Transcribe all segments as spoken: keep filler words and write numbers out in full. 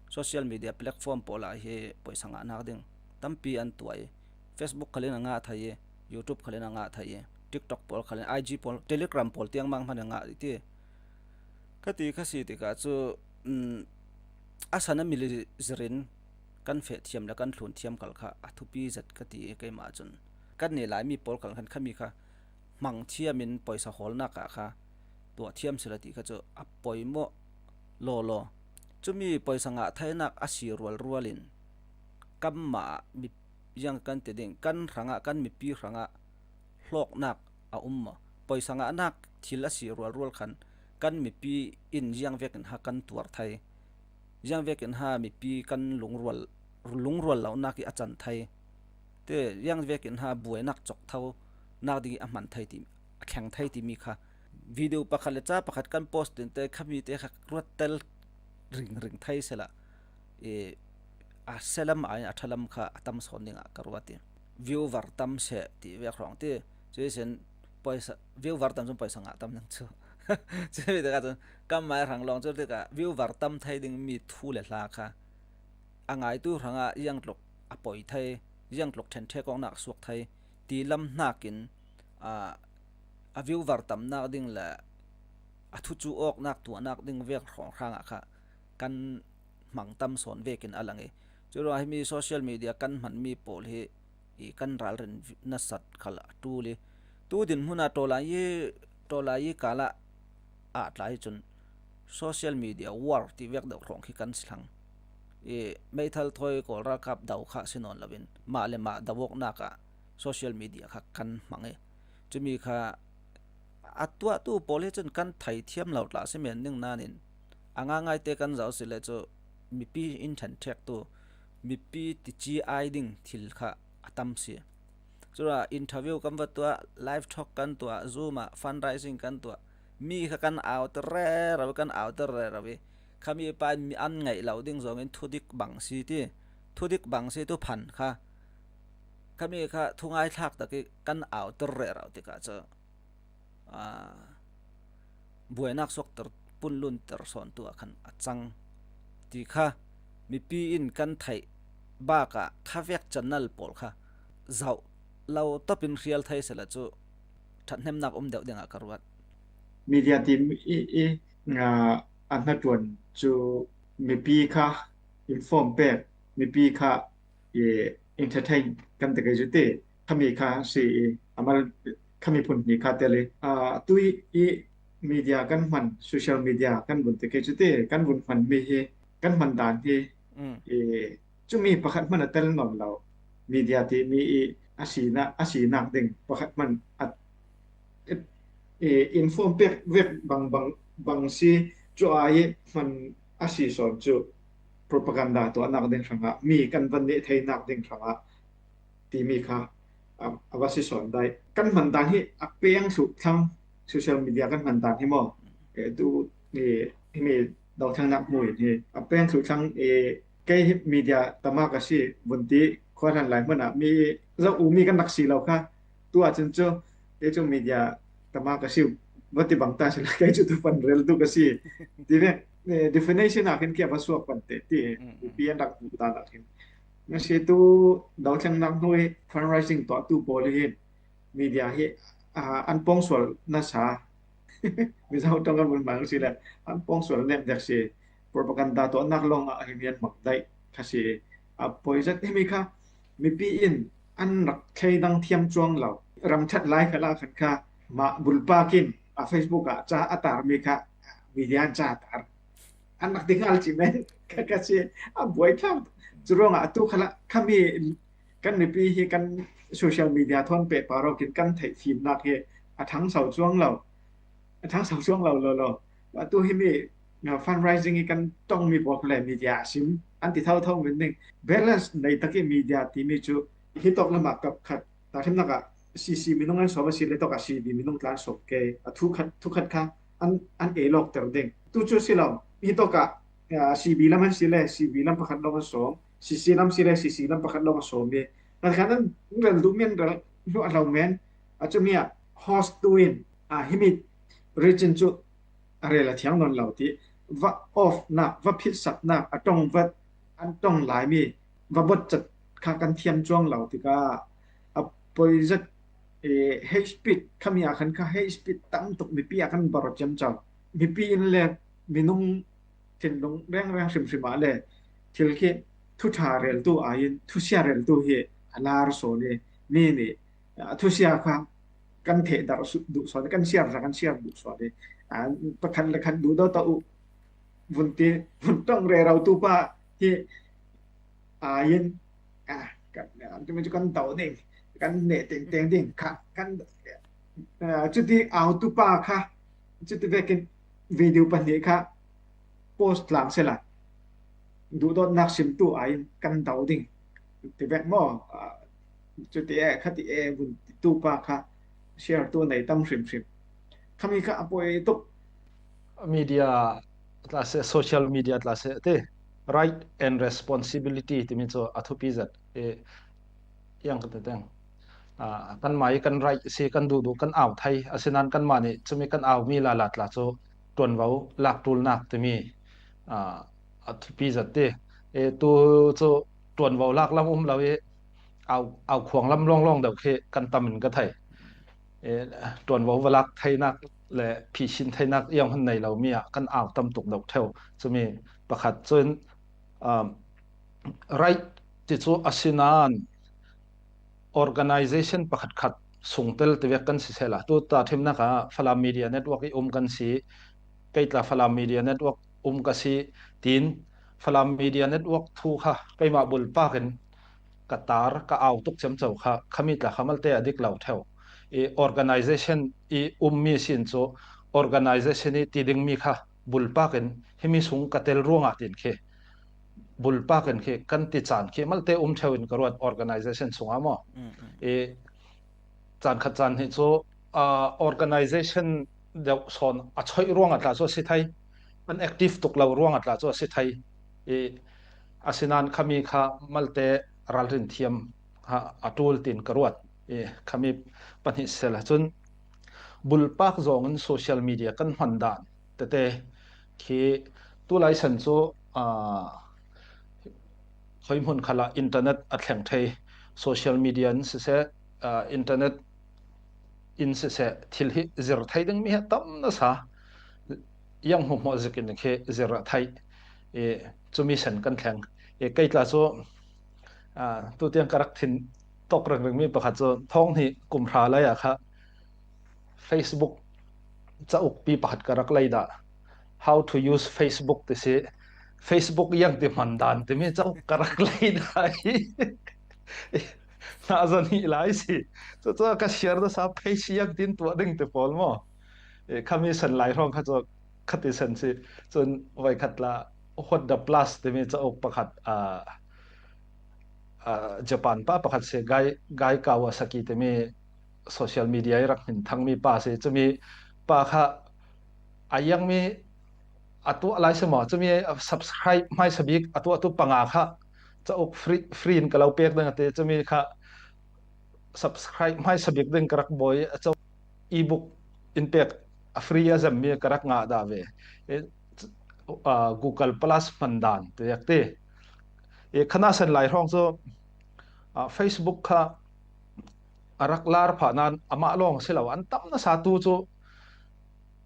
social media platform pawl ah hi pawisa ngahnak ding tampi an tuah i, Facebook khalin a ngah thei i, YouTube khalin a ngah thei i, TikTok pawl khalin, I G pawl, Telegram pawl tiang mang hman a ngah i ti. Ka ti kha si tikah cu, um, a san a mili zirin kan feh thiam le kan thlun thiam kal kha a thupi zet ka ti i keimah cun. Kan ni lai mi pawl kal khan khami kha hmang thiam in pawisa hawlnak ah kha tuah thiam sila ti kha cu a poimawh lawlaw. Cumi pawisa ngah theinak a si rualrual in kanmah ah mi, ziang kan ti ding, kan hrangah, kan mipi hrangah hlawknak a um maw? Pawisa ngahnak thil a si rualrual khan kan mipi in ziang vekin ha kan tuar thei, ziang vekin ha mipi kan lungrual, lungrual lonak i a can thei, te ziang vekin ha buainak cawk tho nak ding i a hman thei ti, a thleng thei timi kha video pakhat le ca pakhat kan post ding te khami te kha ruat tel ringring thei sela, i a selam ai a thalam kha a tam sawn dingah ka ruat i, viewer tam seh ti vek hrawng ti. Cuihsin pawisa, viewer tam cun pawisa ngah tam ding cu. Cumi tikah cun kanmah hrang lawng cu tikah viewer tam thei ding mi thu le hla kha a ngaitu hrangah ziangtluk a poi thei, ziangtluk ṭhenṭhek awknak a suak thei ti lam hnakin, aa, a viewer tamnak ding le a thucu awknak tuahnak ding vek hrawng hrangah kha kan hmang tam sawn vekin a lang i, curuangah himi social media kan hmanmi pawl hi i kan ralrin nasat khal a ṭul i, tu dinhmun ah tawlai i, tawlai i kal ah, ah tlai cun social media war ti vek deuh hrawng khi kan si thlang i, meithal thawi kawl ralkap do kha si nawn loin mah le mah do awknak ah social media kha kan hmang i, cumi kha a tuahtu pawl hi cun kan thei thiam lo tla si men ning nain a ngaingai te kan zoh si le cu mipi in ṭhenṭhektu, mipi tici ai ding thil kha a tam si. Cura interview kan va tuah, live talk kan tuah, Zoom ah fundraising kan tuah, mi kha kan auter rero i, kan auter rero i, khami pa in mi an ngaih lo ding zawngin thudik bang si ti, thudik bang si tu phan kha, khami kha thungai thlak tak i kan auter rero tikah cu, aa, buainak suakter, punlunter sawn tu ah khan a cang ti kha mipi in kan theih bakah khavek channel pawl kha zoh lo tawpin hrial thei sela cu ṭhathnemnak um deuh dingah ka ruat. Media ti i, i, nga, a hnaṭuan cu mipi kha inform pek, mipi kha i entertain kan ti kei cu ti, khami kha si i, a mal khami phun hnih kha tel i, aa, tui i media kan hman, social media kan vun ti kei cu ti, kan vun hmanmi hi, kan hman dan hi, mm, i, cumi pakhat hman a tel nawn lo. Media timi i a sinak, a sinak ding pakhat hman a, i, inform pek vek bang, bang, bang si cu a i hman a si sawn cu propaganda tuahnak ding hrangah, mi kan van nih theinak ding hrangah timi kha a, a va si sawn dai. Kan hman dan hi a peng thluh thlang, social media kan hman dan hi maw? E, tu, e, himi dothlengnak hnu in hi a peng thluh thlang, e, kei hi media tama ka si, vun ti khua hlan lai hmun ah mi zoh u mi kan rak si lo kha. Tu ah cun cu, kei cu media tama ka si, va ti bang ta si lo, kei cu tu pan rel tu ka si. Ti vek, eh, definition ah khin khi a va suak pan te ti, mm, mm, pi an rak bu dan ah khin. Nasi tu dothlengnak hnu i fundraising tuah tu pawl hi media hi, ah, an pawngsual nasa. Mizo ṭong kan vun hmang si le an pawngsual nek dek si, propaganda tuahnak lawng ah hi mi an hmang daih kha si. A poi zet himi kha mipi in an rak thleidang thiam cuang lo. Ram ṭhat lai khalah khan kha mah bulpak in a Facebook ah ca a tarmi kha media an ca a tar. An rak ti hngal cih men kha, kha si a buai thlang. Curuangah atu khalah khami kan mipi hi kan social media thawn pehpar awkin kan theih fimnak hi a ṭhangso cuang lo. A ṭhangso cuang lo, lo, lo. Atu himi, uh, fundraising hi kan ṭongmi pawl kha le media a sim an ti thotho men ding. Balance nei tak i media timi cu hi tawk lamah kap khat, tahṭhimnak ah C C minung an sawm a si le tawk ah C B minung tla an sawm ke. A thu khat, thu khat kha an, an ei lawkter ding. Tu cu si lo, hi tawk ah, ah, C B lam an si le C B lam pakhat lawng an sawm, C C lam si le C C lam pakhat lawng an sawm i. Khat khat an rel duh men, rel hluah lo men. A cumi ah host tu in, ah, himi region cu a rel a thiang nawn lo ti. Va off nak, va phitsaknak, a ṭong va an tong lai mi va bot chat kha kan thiam chuang lo tikah a poi zat, eh, hate speech khami a khan kha hate speech tam tuk mipi a kan barot ciamco. Mipi in le minung thinlung rengreng hrimhrim ah le thil khi thuṭha reltu aiin thusia reltu hi a lar sawn i mi nih a thusia kha kan thehdarh duh sawn i kan siar kha kan siar duh sawn i, a, pakhat le khat duh dawh ta uh vun ti, vun tong rero tu pa hi aiin, a, kan, a, tumi cu kan do ding, kan neh tengteng ding kha kan, a, cuti au tu pa kha cuti vekin video pahnih kha post lang sela duhdawtnak simtu aiin kan do ding ti vek maw? A, cuti e khati e vun tu pa kha share tu nei tam hrimhrim. Khami kha a poi tuk. Media tla se, social media tla se te, right and responsibility timi cu a thupi zat. E, yang ka te teng. A, kanmah i kan right si kan duhduh kan au thei, asinan kanmah nih cumi kan au mi lala tla cu ṭuanvo lak ṭulnak timi, a, a thupi zat ti. E, tu cu ṭuanvo lak lam um lo i au, au khuang lam lawnglawng deuh khi kan tam in ka thei. E, ṭuanvo va lak theinak le phisin theinak iang hun nei lo mi ah kan au tam tuk deuh ṭheu. Cumi pakhat cun, um, right ti cu asinan organization pakhatkhat sungtel ti vek kan si sehla, tu tahṭhimnak ah Falam Media Network i um kan si, kei tla Falam Media Network um ka si, tiin Falam Media Network thu kha keimah bulpak in ka tar, ka au tuk ciamco kha, khami tla kha malte a dik lo ṭheu. I organization i ummi sin cu organization i ti dingmi kha bulpak in himi sung ka tel ruangah tin khi bulpak in khi kan ti caan khi malte um ṭheu in ka ruat organization sungah maw. Mm, mm. I caan khat caan hnih cu, aa, organization deuh sawn a choih ruangah tla cu a si thei, an active tuk lo ruangah tla cu a si thei. I, asinan khami kha malte ralrin thiam kha a ṭul tin ka ruat. I, khami pahnih siseh cun bulpak zawngin social media kan hman dan tete khi tulai san cu, aa, khuihmun khalah internet a thleng thei, social media in siseh, aa, internet in siseh, thil hi zir thei dingmi hi a tam nasa, iang hmuahhmuah zikin khi zir a theih. I, cumi san kan thleng. I, kei tla cu, aa, tutiang ka rak thin tawk ringringmi pakhat cu thawng hnih kum hra lai ah kha Facebook caukpi pakhat ka rak lei dah. How to use Facebook ti si. Facebook iang ti hman dan timi cauk ka rak lei dah hi. Hna zan hi lai si. Cucu ka share nasa page iang tin tuah ding ti pawl maw? E, khami san lai hrawng kha cu khati san si. Cun voikhat tla What the Plus timi cauk pakhat, aa, aa, Japan pa pakhat si, Gai, Gai Kawasaki timi social media i rak hmin thangmi pa si. Cumi pa kha a iangmi a tuah lai si maw? Cumi subscribe hmaisa bik a tuah tu panga kha cauk free, free in ka lo pek ding a ti. Cumi kha subscribe hmaisa bik ding ka rak bawi a cauk ebook in pek a free a zemmi ka rak ngah dah ve. E, aa, Google Plus hman dan ti vek ti. E, khana san lai hrawng cu, aa, Facebook kha a rak lar phah nan amah lawng a si lo, an tam nasa tu cu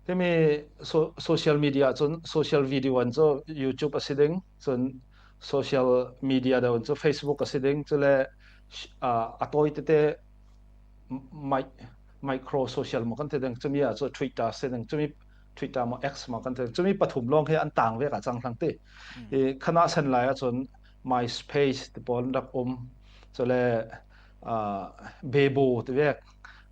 himi so-, social media cun social video an cu YouTube a si ding, cun social media deuh an cu Facebook a si ding, cule, aa, a tawi tete mi-, micro social maw kan ti ding, cumi ah cu Twitter si ding, cumi Twitter maw X maw kan ti ding, cumi pathum lawng hi an tang vek a cang hlang ti. Mm. I, khana san lai ah cun MySpace ti pawl an rak um, cule, aa, Bebo ti vek,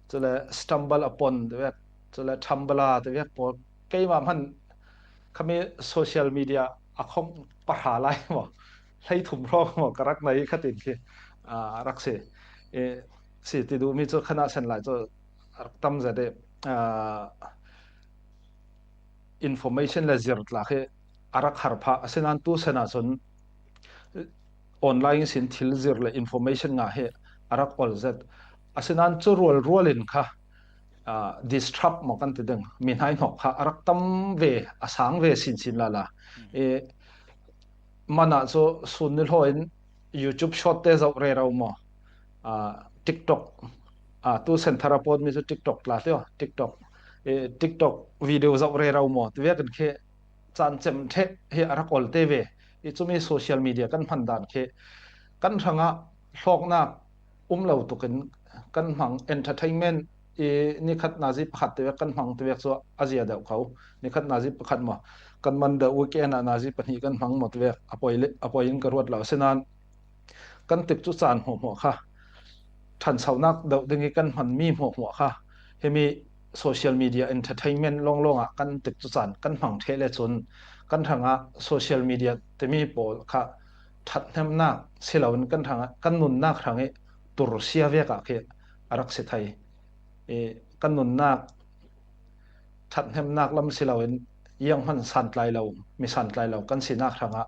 cule StumbleUpon ti vek, cule Tumblr ti vek pawl keimah hman khami social media a khong pahra lai maw, hleithum hrawng maw ka rak nei khatin khi, aa, rak si. E, si ti duhmi cu khana san lai cu a rak tam zat i, aa, information le zir tla khi a rak har phah. Asinan tu san ah cun online sin thil zir le information ngah hi a rak ol zet. Asinan cu rualrual in kha, aa, disrupt maw kan ti ding, mi hnaihnawk kha a rak tam ve, a sang ve sinsin lala. Mm. E, Manah cu sun ni hlaw in YouTube short te zoh rero maw? Ah, TikTok, ah, tu center a pawt mi cu TikTok tla tio, TikTok, eh, TikTok video zoh rero maw? Ti vekin khi caan cem ṭheh hi a rak ol te ve. I cumi social media kan hman dan khi kan hrangah hlawknak um lo tukin kan hmang. Entertainment i nikhat nazi pakhat te vek kan hmang te vek cu a zia deuh ko. Nikhat nazi pakhat maw, kan man deuh weekend ah nazi pahnih kan hmang maw te vek a poi le, a poi in ka ruat lo. Asinain kan tikcu caan hmuahhmuah kha ṭhansonak deuh ding i kan hmanmi hmuahhmuah kha himi social media entertainment lawnglawng ah kan tikcu caan kan hmang ṭheh le cun kan hrangah social media timi pawl kha ṭhathnemnak si loin kan hrangah kan nunnak hrang i tursia vek ah khi a rak si thei. I kan nunnak ṭhathnemnak lam si loin iang hman santlai lo, mi santlai lo kan sinak hrangah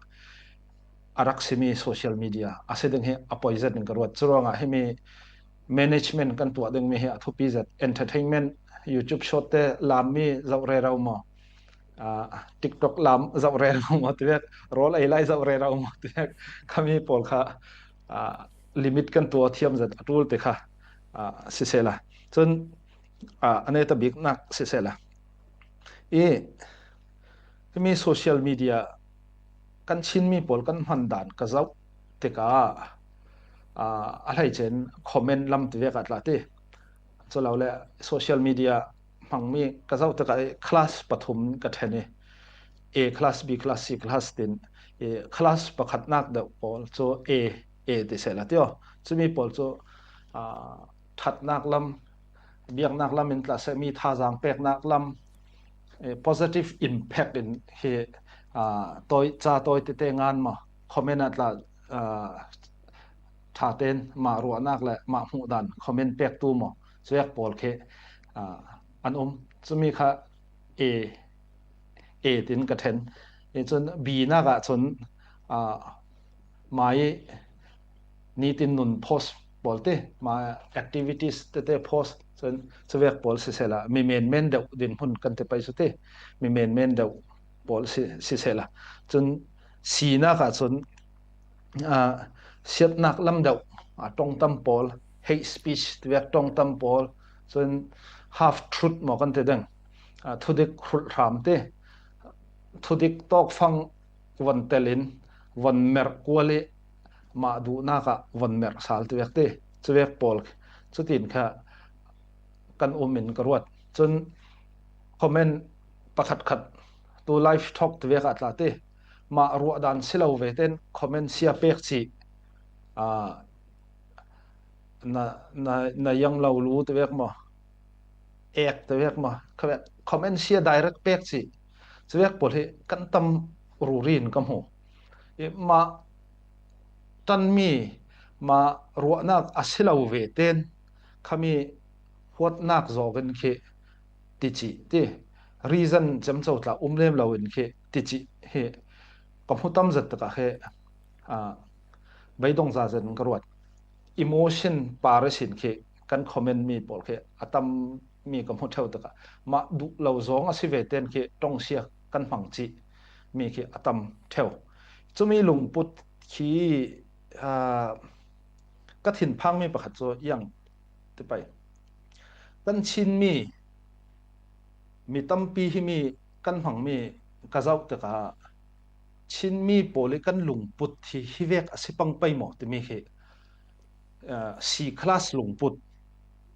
a rak simi social media a si ding hi a poi zet in ka ruat. Curuangah himi management kan tuah dingmi hi a thupi zet. Entertainment, YouTube short te lammi zoh rero maw? Ah, TikTok lam zoh rero maw ti vek, rawl ei lai zoh rero maw ti vek, khami pawl kha, ah, limit kan tuah thiam zet a ṭul te kha, ah, sisehla. Cun, ah, a neta biknak sisehla. I himi social media kan Chinmi pawl kan hman dan ka zoh tikah, ah, a hleice in comment lam ti vek ah tla ti. Cu lo le social media hmangmi ka zoh tikah i class pathum ka ṭhen i, A class, B class, C class tin i class pakhatnak deuh pawl cu A, A ti sehla tio. Cumi pawl cu, ah, ṭhatnak lam, biaknak lam in tla seh, mi thazaang peknak lam, eh, positive impact in hi, ah, tawi, ca tawi tete ngan maw, comment ah tla, ah, ṭha tein mah ruahnak le mah hmuh dan comment pektu maw, cuak pawl khi, ah, an um. Cumi kha A, A tin ka ṭhen. I cun B nak ah cun, ah, mai nitin nun post pawl ti, ma activities tete post, cun cuvek pawl sisehla, mi menmen deuh dinhmun kan ti pei cu ti, mi menmen deuh pawl si, sisehla. Cun C nak ah cun, ah, siatnak lam deuh, ah, ṭongtam pawl, hate speech tivek ṭongtam pawl, cun half truth maw kan ti ding, ah, thudik hrulh hram ti, thudik tawkfang von tel in von merh kual i mah duhnak ah von merh sal tivek ti, cuvek pawl cutin kha kan um in ka ruat. Cun comment pakhatkhat tu live talk tivek ah tla ti, mah ruahdan si lo ve tein comment sia pek cih, aa, na, na, na yang lo lu tivek maw, ek tivek maw, comment, comment sia direct pek cih, cuvek pawl hi kan tam ruri in ka hmu. I mah ṭanmi, mah ruahnak a si lo ve tein khami huatnak zawk in khi ti cih ti, reason cemco tla um lem lo in khi ti cih hi ka hmu tam zet tikah khi, aa, beidong za zet in ka ruat. Emotion par ihsin khi kan comment mi pawl khi a tam mi ka hmu ṭheu tikah mah duh lo zawng a si ve tein khi ṭongsia kan hmang cih mi khi a tam ṭheu. Cumi lungput khi, aa, ka thinphang mi pakhat cu iang ti pei. Kan Chinmi, mi tampi himi kan hmangmi ka zoh tikah Chinmi pawl i kan lungput hi hivek a si pang pei maw timi khi, aa, C class lungput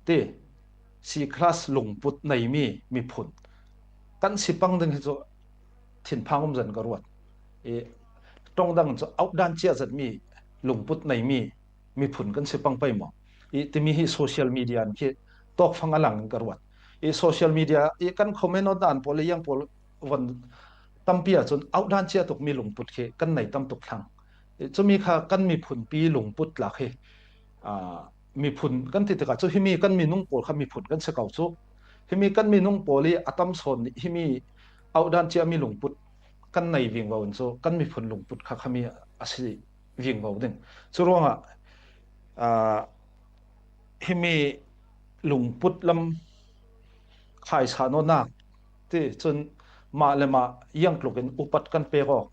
ti, C class lungput neimi miphun kan si pang ding hi cu thinphang um zet in ka ruat. I ṭongdang cu outdan cia zetmi lungput neimi miphun kan si pang pei maw? I timi hi social media in khi tawkfang a lang in ka ruat. I social media i kan comment awt dan pawl i yang pawl von tampi ahcun outdan cia tukmi lungput khi kan nei tam tuk thlang. I cumi kha kan miphunpi lungput lak hi, aa, miphun kan ti tikah cu himi kan minung pawl kha miphun kan si ko cu. Himi kan minung pawl i a tam sawn nih himi outdan ciami lungput kan nei vingvo in cu kan miphun lungput kha khami a si vingvo ding. Curuangah, aa, himi lungput lam khaisa nawnak ti cun mah le mah iangtluk in upat kan pek awk,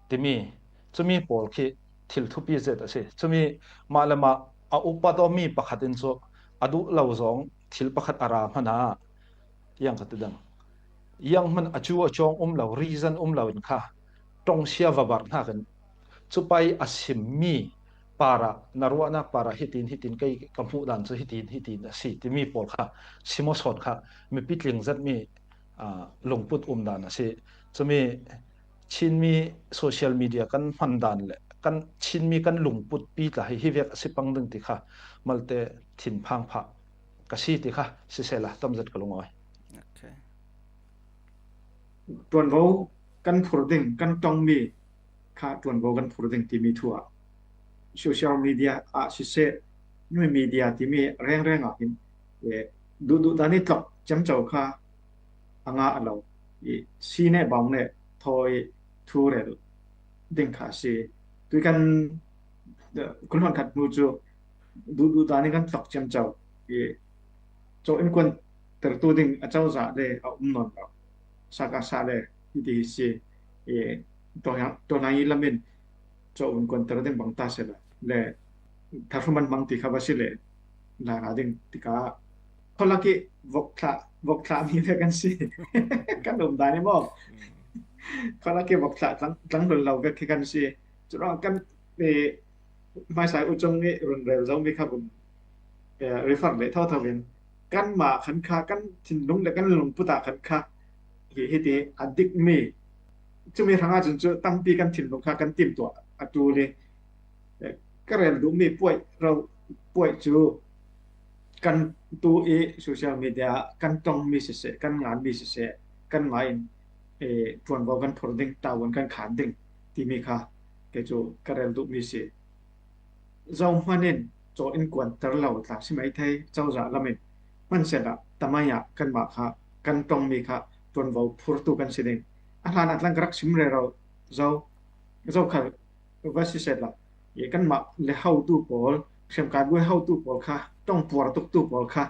timi, cumi pawl khi thil thupi zet a si. Cumi mah le mah a upat awmi pakhat in cu a duh lo zong thil pakhat a ra hmanh ah, yang ka ti dang, yang hmanh a cu a cawng um lo, reason um lo in kha ṭongsia va barh hnakin cupai a simmi parah, na ruahnak parah hitin hitin kei ka hmuh dan cu hitin hitin a si timi pawl kha sim aw sawn kha mipi tling zetmi, aa, lungput um dan a si. Cumi Chinmi social media kan hman dan le kan Chinmi kan lungputpi tla hi hi vek a si pang ding ti kha malte thinphang phah ka si ti kha sisehla tamzet ka lungawi. Okay. Ṭuanvo kan phur ding, kan ṭongmi kha ṭuanvo kan phur ding timi thu ah social media ah siseh, new media timi rengreng ah hin, eh, duhduh dan i tlok ciamco kha a ngah lo. I si ne bang ne thawi thu rel ding kha a si. Tui kan, eh, kul hon khat hnu cu duhduh dan i kan tlok ciamco. I caw innkuan tertu ding a cozah le a um nawn lo. Saka sa le hiti hi si. I tua hi, tua hnai lamin caw innkuan ter ding bang ta sela le thahruman hmang ti kha va si le lana ding tika kholaki vok thla, vok thla mi ve kan si. Kan um dan i maw? Kholaki vok thla tlang, tlang hlun lo vek khi kan si. Curawng kan, eh, hmaisai u cung i run rel zo mi kha vun, eh, refer le thotho in kanmah khan kha, kan thinlung le kan lungput ah khan kha hi, hiti a dikmi, cumi hrangah cun cu tampi kan thinlung kha kan timtuah a ṭul i, eh, ka rel duhmi puai ro, puai cu kan tu i social media kan ṭongmi siseh, kan nganmi siseh, kanmah in, eh, ṭuanvo kan phur ding, tavuan kan khan ding timi kha kei cu ka rel duhmi si. Zohman in caw innkuan ter lo tla si mai thei, cozah lamin hmanhselah tamai ah kanmah kha kan ṭongmi kha ṭuanvo phurtu kan si ding. A hlan a tlang ka rak sim rero zo, zo khal va sisehla, i kanmah le hotu pawl, hriamkatbu hotu pawl kha, ṭongpuar tuktu pawl kha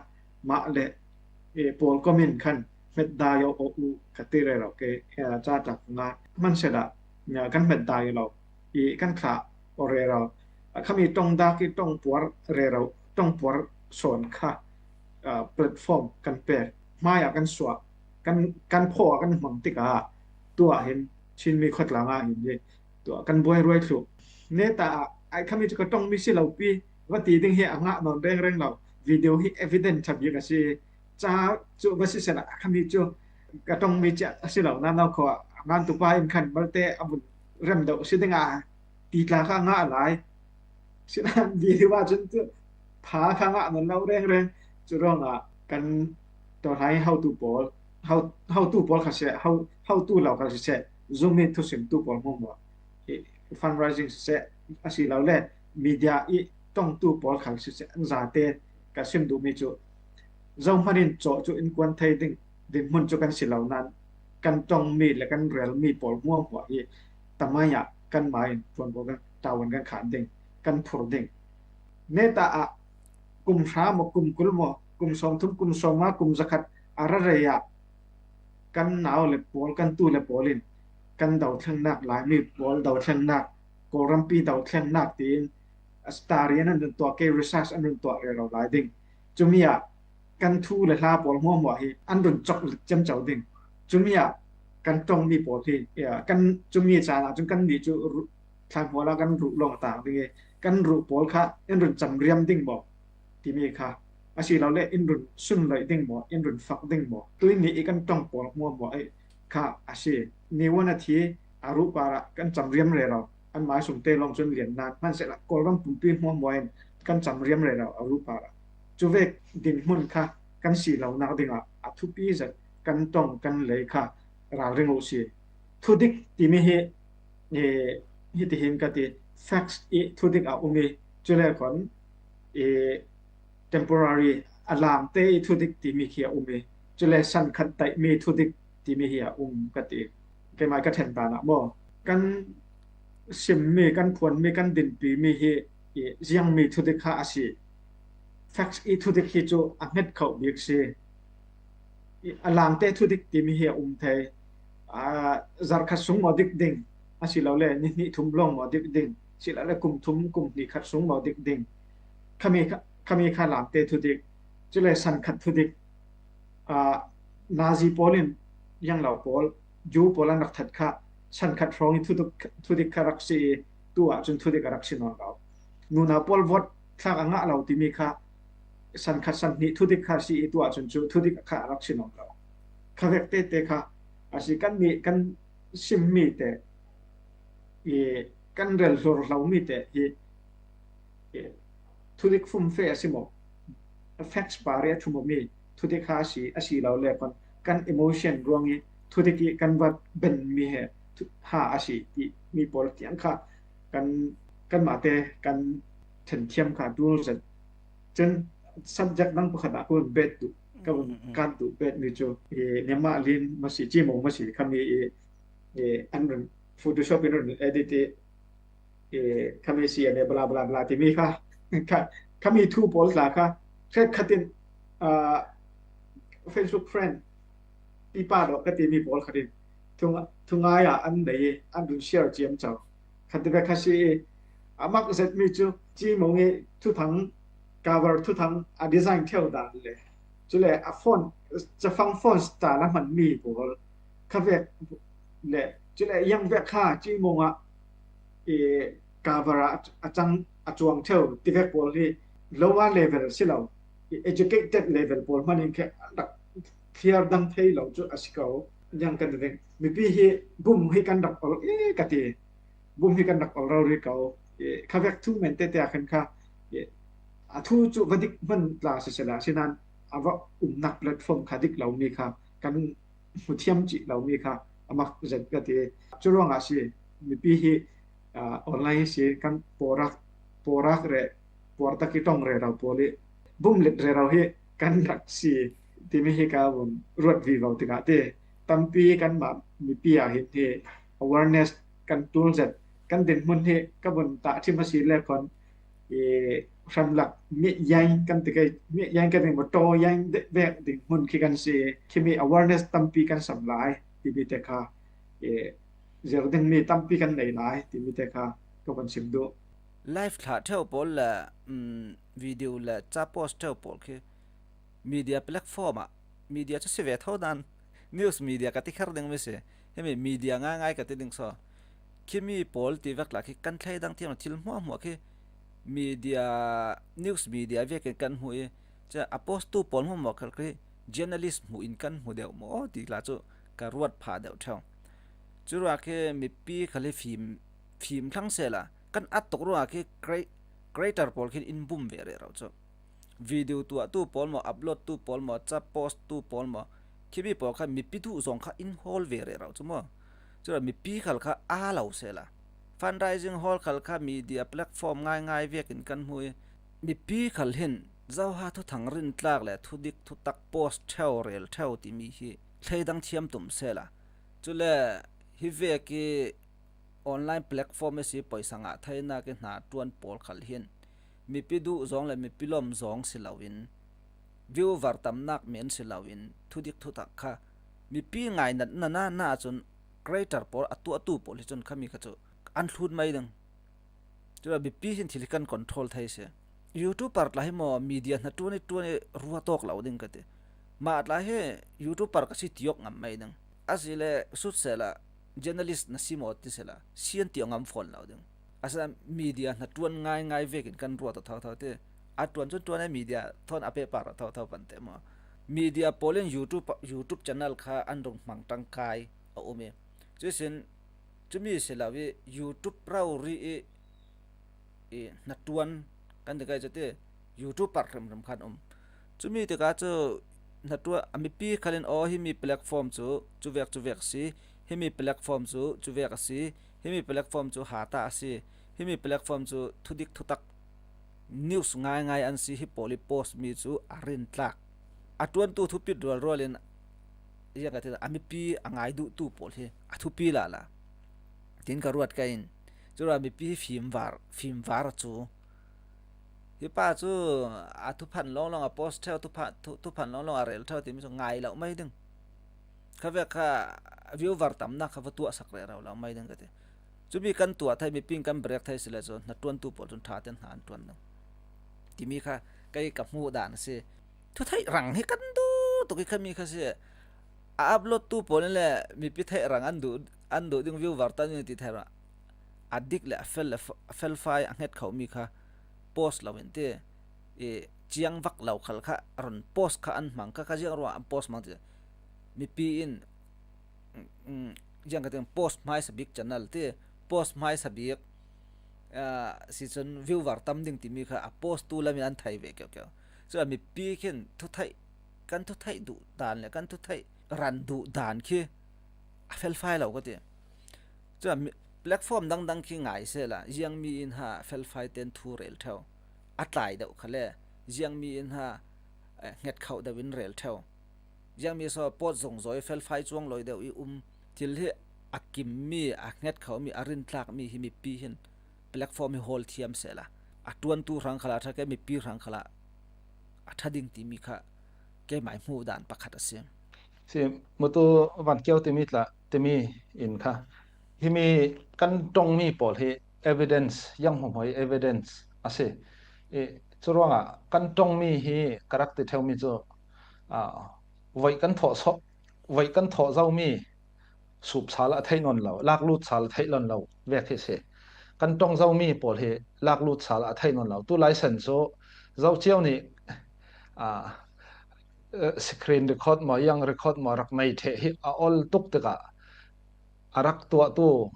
mah le, i pawl kom in khan hmetdai aw u ka ti rero ke, eh, ca tlak nga hmanhselah, eh, kan hmetdai lo i kan thlah aw rero. A khami ṭongdak i ṭongpuar rero, ṭongpuar sawn kha, ah, platform kan pek. Hmai ah kan suah, kan, kan phaw ah kan hmang tikah tuah hin Chinmi khuatlang ah hin hi tuah kan buai ruai thluh. Neta ah ai khami cu ka ṭongmi si lo pi va ti ding hi a ngah nawn rengreng lo. Video hi evidence ṭha bik a si. Ca cu va sisehla khami cu ka ṭongmi cia a si lo. Nanau kho ah ngantupa in khan malte a vun rem deuh si ding a ti tla kha a ngah lai. Sinain video ah cun cu pha kha ngah nawn lo rengreng. Curuangah kan tua hnai hotu pawl, ho, hotu pawl kha seh, ho, hotu lo kha siseh, Zoom i thusimtu pawl hmuahhmuah, i fundraising siseh, asilole media i ṭongtu pawl kha siseh, an zate ka sim duhmi cu zohman in caw cu innkuan thei ding dinhmun cu kan si lo nain kan ṭongmi le kan relmi pawl hmuahhmuah hi tamai ah kanmah in ṭuanvo kan, tavuan kan khan ding, kan phur ding. Neta ah kum hra maw, kum kul maw, kum sawmthum, kum sawmnga, kum zakhat a rarei ah kan nau le pawl, kan tu le pawl in kan dothlennak, Laimi pawl dothlennak, Kawlrampi dothlennak tiin a study an run tuah, ke research an run tuah rero lai ding. Cumi ah kan thu le hla pawl hmuahhmuah hi an run cawk ciamco ding. Cumi ah kan ṭongmi pawl hi, ya, kan cumi caan ah cun kannih cu ru-, thlaimual ah kan ruh lawng a tang ding i kan ruh pawl kha in run camriam ding maw timi kha, asilole in run sunloih ding maw, in run fak ding maw, tuini i kan ṭong pawl hmuahhmuah i kha a si. Niuan a thi a ruh parah kan camriam rero, anmai sungte lawng cun lian nan hmanhselah Kawlram pumpi hmuahhmuah in kan camriam rero a ruh parah. Cuvek dinhmun kha kan si lonak dingah a thupi zet kan ṭong kan lei kha ralring uh si. Thudik timi hi, eh, hitihin ka ti, facts i thudik a um i, cule khon, eh, temporary a lamte i thudik timi khi a um i, cule sankhat daihmi thudik timi hi a um ka ti. Keimai ka ṭhen dan ah maw, kan simmi, kan phuanmi, kan dinpimi hi i ziangmi thudik kha a si. Facts i thudik hi cu a hnget kho bik si. I a lamte thudik timi hi a um thei. Aa, zarhkhat sung maw dik ding, a si lo le ni hnih thum lawng maw dik ding, si lo le kum thum kum hnih khat sung maw dik ding, khami kha, khami kha lamte thudik, cule san khat thudik, aa, nazi pawl in yang lo pawl, Jew pawl an rak that kha, san khat hrawng i thudik, thudik kha rak si i, tu ah cun thudik a rak si nawn lo. Nuna pawl vot thlak a ngah lo timi kha, san khat san hnih thudik kha si i, tu ah cun cu thudik kha a rak si nawn lo. Kha vek tete kha a si, kan mi, kan simmi te, i kan rel hlur hlo mi te hi, i thudik fumfe a si maw? Facts par i a ṭhum mi thudik kha a si, a si lo le khan kan emotion ruang i thudik i kan va ben mi he thu-, ha a si ti mi pawl tiang kha kan, kanmah te kan ṭhenthiam kha ṭul zet. Cun subject dang pakhat ah ka vun bet duh, ka vun kan duh bet mi cu i Nemah Lin maw si, Ci Mung maw si, khami i, i an run Photoshop in run edit i, i khami si a ne bla bla bla timi kha, kha, khami thu pawl tla kha hrekkhat in, ah, Facebook friend pipa dawh ka timi pawl khat in thungai ah an nei i an run share ciamco. Kha ti ve kha si i a mak zetmi cu Ci Mung i thuthang, cover thuthang a design ṭheu dan le, cule a font, cafang font style a hmanmi pawl kha vek le, cule yang vek kha Ci Mung ah i cover ah a cang, a cuang ṭheu ti vek pawl hi lower level si lo, i educated level pawl hman in khe an rak thliar dang thei lo cu a si ko. Yang kan ring mipi hi bum hi kan rak ol i ka ti. Bum hi kan rak ol rori ko. I kha vek thu men tete ah khan kha, i a thu cu va dik hman tla siseh la, sinan a va umnak platform kha dik lo mi kha kan hmu thiam cih lo mi kha a mak zet ka ti. Cu ruangah si mipi hi, aa, online si kan pawrak, pawrak reh, puartak i ṭong rero pawl i bumlet rero hi kan rak si timi hi ka vun ruat vivo tikah ti. Tampi kanmah mipi ah hin hi awareness kan tul zet, kan dinhmun hi ka vun tah ṭhim a si le khan i hramlak miah yain kan ti kei, miah yain kan ring maw, ṭaw yain vek dinhmun khi kan si, khimi awareness tampi kan sam lai timi te kha, i zir dingmi tampi kan nei lai timi te kha ka vun sim duh. Live thlah ṭheu pawl le, um, video le ca post ṭheu pawl khi media platform ah, media cu si ve tho dan, news media ka ti kher ding mi si, himi media ngaingai ka ti ding saw. Khimi pawl ti vek la khi kan thleidang thiam lo, thil hmuahhmuah khi media, news media vekin kan hmu i, cia a post tu pawl hmuahhmuah khal khi journalist hmuh in kan hmu deuh maw ti la cu ka ruat pha deuh ṭheu. Curuak khi mipi khal hi fim, fim thlang sehla kan at tuk ruak khi cre-, creator pawl khin in bum ve rero cu. Video tuahtu pawl maw, upload tu pawl maw, ca post tu pawl maw, khimi pawl kha mipi duh zong kha in hawl ve rero cu maw. Curuak mipi khal kha aa lo sehla, fundraising hawl khal kha media platform ngaingai vekin kan hmu i, mipi khal hin zoha thuthang rintlak le thudik thutak post ṭheu rel ṭheu timi hi thleidang thiam tum sehla. Cule hi vek i online platform i si poisa ngah theinak i hna ṭuan pawl khal hin mipi duh zong le mipi lawm zong si loin, viewer tamnak men si loin, thudik thutak kha mipi ngainat na na na cun creator pawl a tuahtu pawl hi cun khami kha cu an hlut mai ding. Curuak mipi hin thil hi kan control thei si. YouTuber tla hi maw, media hnaṭuan i ṭuan i ruat awk lo ding ka ti. Mah tla hi YouTuber ka si ti awk ngam mai ding. Asile sut sehla journalist na si maw ti sehla sian ti awk ngam fawn lo ding. Asile media hnaṭuan ngaingai vekin kan ruat aw thotho ti. A ṭuan cun ṭuan i media thawn a pehpar aw thotho pante maw. Media pawl in YouTube, YouTube channel kha an rung hmang ṭangkai a um i. Cuihsin cumi si lo i YouTube rori i, i hnaṭuan kan ti kai cu ti, YouTuber hrimhrim khan um. Cumi tikah cu hnaṭuan a mipi khalin aw himi platform cu cuvek cuvek a si, himi platform cu cuvek a si, himi platform cu hata a si, himi platform cu thudik thutak news ngaingai an si, hi pawl i post mi cu a rintlak. A ṭuantu thupit rualrual in ziang ka ti, a mipi a ngai duhtu pawl hi a thupi lala. Tin ka ruat ka in. Curuak mipi hi fimvar, fimvar a cu. Hi pa cu a thuphan lawnglawng a post ṭheu, thuphan, thu-, thuphan lawnglawng a rel ṭheu timi cu ngai lo mai ding. Kha vek kha viewer tamnak kha va tuahsak rero lo mai ding ka ti. Cumi kan tuah thei, mipi in kan break thei si le cu hna ṭuantu pawl cun ṭha tein hna an ṭuan lo. Timi kha kei ka hmuh dan a si. Thutheih rang hi kan duh tuk i kha mi kha si. A upload tu pawl in le mipi theih rang an duh, an duh ding, viewer tam ding ti theih rang. A dik le a fel le f-, a felfai a hnget khomi kha post lo in ti. I ciang vak lo khal kha run post kha an hmang kha, kha ziang ruah an post hmang ti. Mipi in, mm, ziang ka ting post hmaisa bik channel ti, post hmaisa bik, ah, si cun viewer tam ding timi kha a post tu lam in an thei ve keu keu. Cu a mipi khin thutheih, kan thutheih duh dan le kan thutheih ran duh dan khi a felfai lo ka ti. Cu a mi-, platform dangdang khi ngai sehla, ziangmi in ha felfai ten thu rel ṭheu. A tlai deuh kha le, ziangmi in ha, eh, hnget khauh deuh in rel ṭheu. Ziangmi so pawt zongzawi felfai cuang lawi deuh i um, thil hi a kimmi, a hnget khomi, a rintlakmi hi mipi hin platform hi hawl thiam sehla, a ṭuantu hrang khalah a ṭha, kei mipi hrang khalah a ṭha ding timi kha keimai hmuh dan pakhat a si. Si, mutu Van Kio timi tla, timi in kha, himi kan ṭongmi pawl hi evidence, ziang hmuahmuah evidence a si. I, cu ruangah kan ṭongmi hi ka rak ti ṭheumi cu, ah, voih kan thawh so-, voih kan thawh zomi sup sal a theih nawn lo, lak lut sal a theih nawn lo vek hi si. Kan ṭong zomi pawl hi lak lut sal a theih nawn lo. Tu license cu Zo Cio nih, ah, eh, screen record maw, ziang record maw rak nei ṭheh hi a ol tuk tikah a rak tuahtu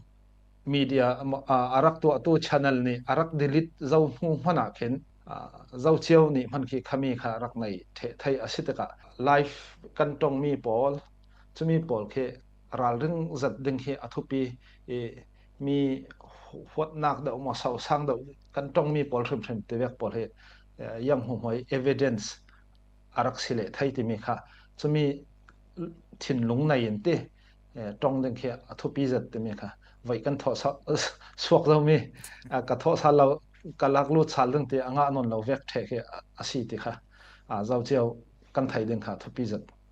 media, ah, a rak tuahtu channel nih a rak delete zo hnu hmanh ah khin, ah, Zo Cio nih hman khi khami kha rak nei ṭheh thei a si tikah live kan ṭongmi pawl, cumi pawl khi ralring zat ding hi a thupi i, mi hu-, huatnak deuh maw, sosang deuh kan ṭongmi pawl hrimhrim tivek pawl hi, eh, ziang hmuahmuah evidence a rak si leh thei timi kha, cumi thinlung nei in ti, eh, ṭong ding khi a thupi zet timi kha, voih kan thawh sa-, suak zomi, ah, ka thawh sal lo, ka lak lut sal ding ti a ngah nawn lo vek ṭheh khi a, a si ti kha, ah, Zo Cio kan thei ding kha thupi zet.